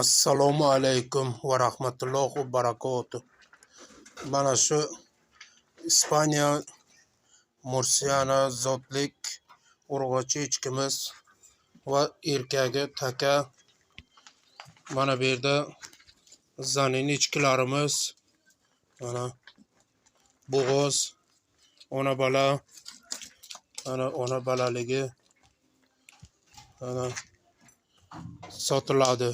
Assalomu alaykum va rahmatullohi va barakatuh. Mana shu Ispaniya Mursiyana zotlik urg'ochi echkimiz va erkagi taka. Mana bu yerda zanin echkilarimiz. Mana bo'g'oz, ona bola, mana ona bolaligi mana sotiladi.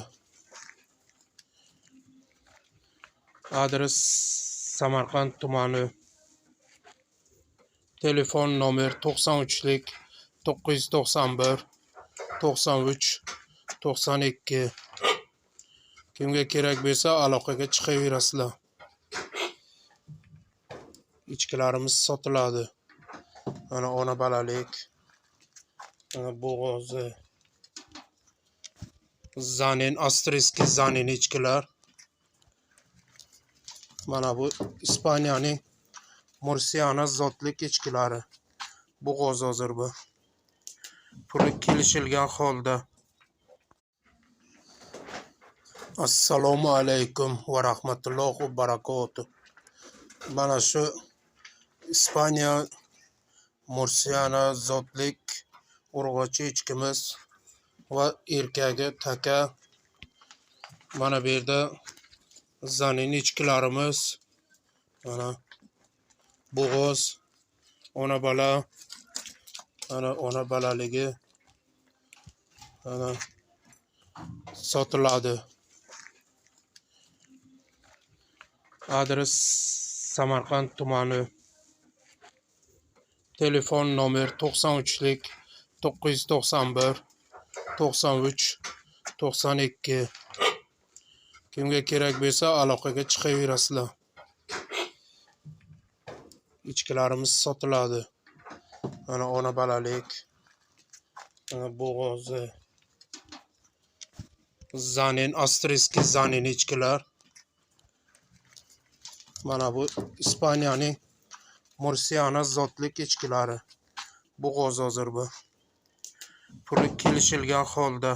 Adres Samarqand tumani. Telefon nomer 93lik 991 93 92. Kimga kerak bo'lsa, aloqaga chiqaverasizlar. Echkilarimiz sotiladi. Mana ona bolalik. Mana bo'g'ozi. Zanin, австрийский zanin echkilar. Mana bu Ispaniyaning Mursiyana zotlik echkilari. Bo'g'oz hozir bu. Puli kelishilgan holda. Assalomu alaykum va rahmatullohi va barakatuh. Mana shu Ispaniya Mursiyana zotlik urg'ochi echkimiz va erkagi taka. Mana bu yerda zanin echkilarimiz. Mana bo'g'oz, ona bola, mana ona bolaligi mana sotiladi. Adres Samarqand tumani. Telefon nomer 93lik 991 93 92. Kimga kerak bo'lsa, aloqaga chiqaverasizlar. Echkilarimiz sotiladi. Mana ona bolalik. Mana bo'g'ozi. Zanin, австрийский zanin echkilar. Mana bu Ispaniyaning Mursiyana zotlik echkilari. Bo'g'oz hozir bu. Puli kelishilgan holda.